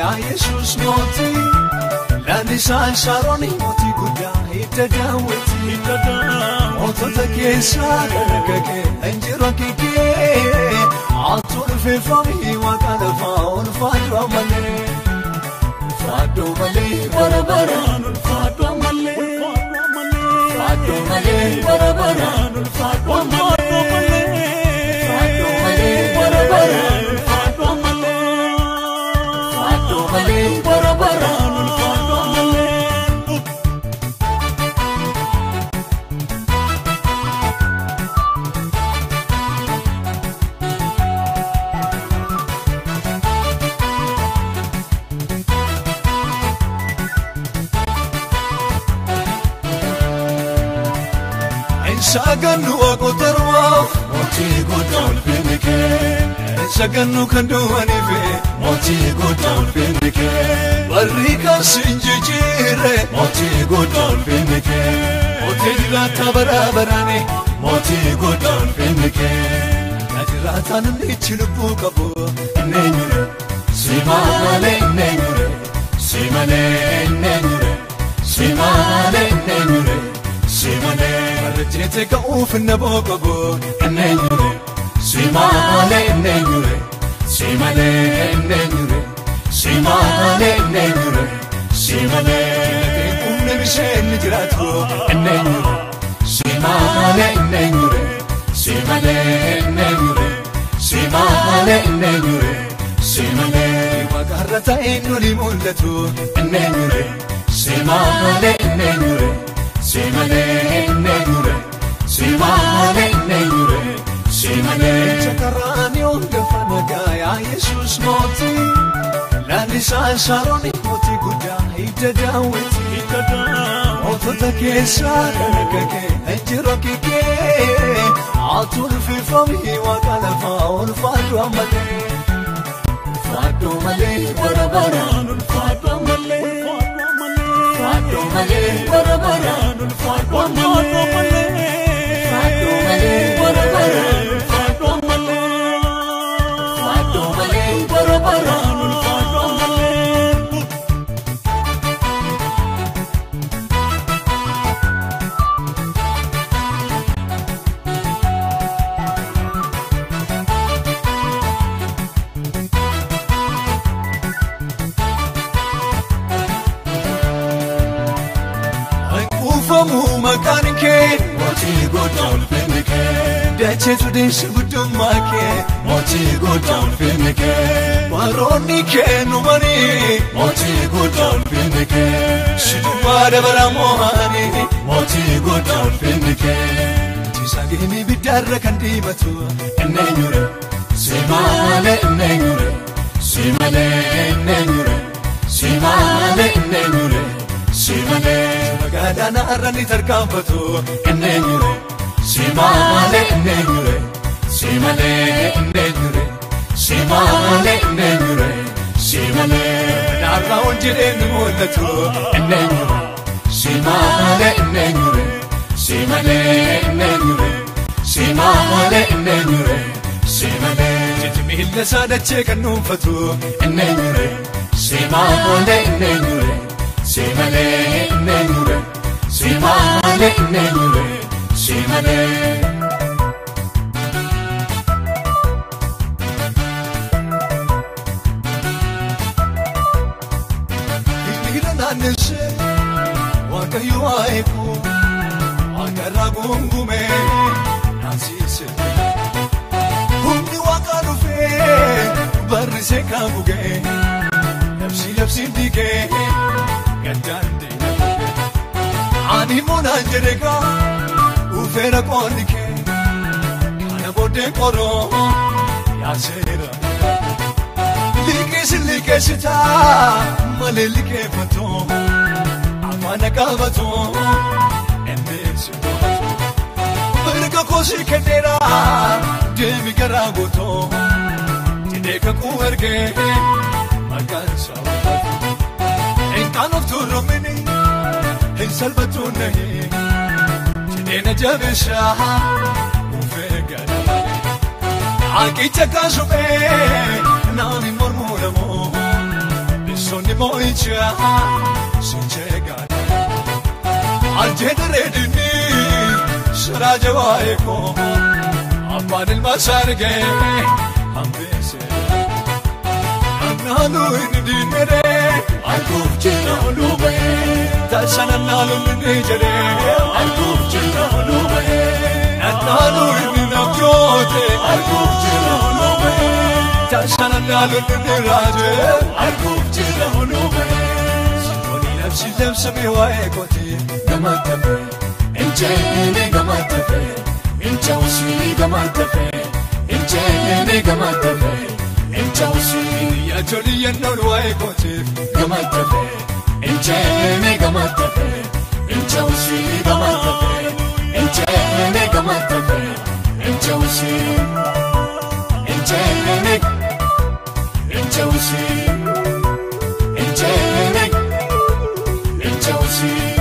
yaa Yesuus mootii. Lalisaan Sharoon mootii guddaa hidda daawwiti. Mootota keessaa kan akka kee hin jiru akka kee. Ati ulfeeffamii waaqa lafaa ulfaadhu malee. Ulfaadhu malee bara baraan ulfaadhu malee. Ulfaadhu malee bara baraan ulfaadhu malee. Ulfaadhu malee bara baraan ulfaadhu malee. Ulfaadhu malee bara baraan ulfaadhu malee. Sagannu waaqota mootii guddaa ulfinni kee. Sagannu kan du'aniif mootii guddaa ulfinni kee. Barri kan sin jijjiirre mootii guddaa ulfinni kee. Mootii jiraataa bara baraani mootii guddaa ulfinni kee. Na jiraataa namni ichi lubbuu qabu inni eenyure si malee inni eenyure si malee inni eenyure si malee inni eenyure. Si malee barreessite ka'uuf na boqobu inni eenyure si malee inni eenyure si malee inni eenyure si malee inni eenyure si malee humna bisheen jiraatu inni eenyure si malee inni eenyure si malee inni eenyure si malee inni eenyure si malee waaqarra ta'een noli mul'atu inni eenyure si malee inni eenyure. Si malee inni eenyure si malee inni eenyure si malee. Chakaraan hundafa nagaa yaa Yesuus mootii. Lalisaan Sharoon mootii guddaa hidda daawwiti. Mootota keessaa kan akka kee hin jiru akka kee. Ati ulfeeffamii waaqa lafaa ulfaadhu malee. Ulfaadhu malee bara baraan ulfaadhu malee. Ulfaadhu malee bara baraan ulfaadhu malee. Ulfaadhu malee bara baraan ulfaadhu malee. Ulfaadhu malee bara baraan ulfaadhu malee. Kuufamu maqaan kee mootii guddaa ulfinni kee. Dacheetu deessu guddummaa kee mootii guddaa ulfinni kee. Baroonni kee numanii mootii guddaa ulfinni kee. Si duwwaa dabara moo'anii mootii guddaa ulfinni kee. Tisaageenii biddaarra kan diimatu inni eenyure si malee inni eenyure si malee inni eenyure si malee inni eenyure. Si malee magaalaa naarra ni tarkaanfatu inni eenyure si malee inni eenyure si malee inni eenyure si malee inni eenyure si malee naarra ol jedhee ni mul'atu inni eenyure si malee inni eenyure si malee inni eenyure si malee inni eenyure si malee jechi miila isaa dachee kan dhuunfatu inni eenyure si malee inni eenyure. Si malee inni eenyure si malee inni eenyure si malee. Hiriira naannessee waaqayyo haa eegu waaqarraa guungumee naasise. Humni waaqaa dhufee barrisee kan bugee labsii labsiin diigee. Ani moonaan jedhegaa ufeera qoonni kee kana booddee qoroo yaaseera. Liqeessi liqeessitaa malee liqeeffatoo afaan qabatoo innis mirga koosii kenneera deemi garaa guutoo jedhee kakuu ergee maqaan isaa ulfaatu. Hin of turumini hin salphatu nahi jedhee na jabeessaa ufee gara malee. Aqicha kaasumee naani mormuu lamoo. Teessonni moo'ichaa sinchee gaadha. Aljeedaree dinni siraa jabaa koo abbaan ilma isaa argee hambise. Annaalu inni diinedee arguuf jira oluu ba'ee. Taasana naalu inni jedhee arguuf jira oluu ba'ee. Annaalu inni nabjoote arguuf jira oluu ba'ee. Taasana naalu inni raajee arguuf jira oluu ba'ee. Simooni labsi labsamee waa'ee kooti gammadame. Injeene gammadame. Injawsi gammadame. Injeene gammadame. Injawsi yaajoli yennoon waa'ee kooti gammadame. Injeene gammadame. Injawsi gammadame. Injeene gammadame. Injawsi. Injeene. Injawsi. Injeene. Injawsi.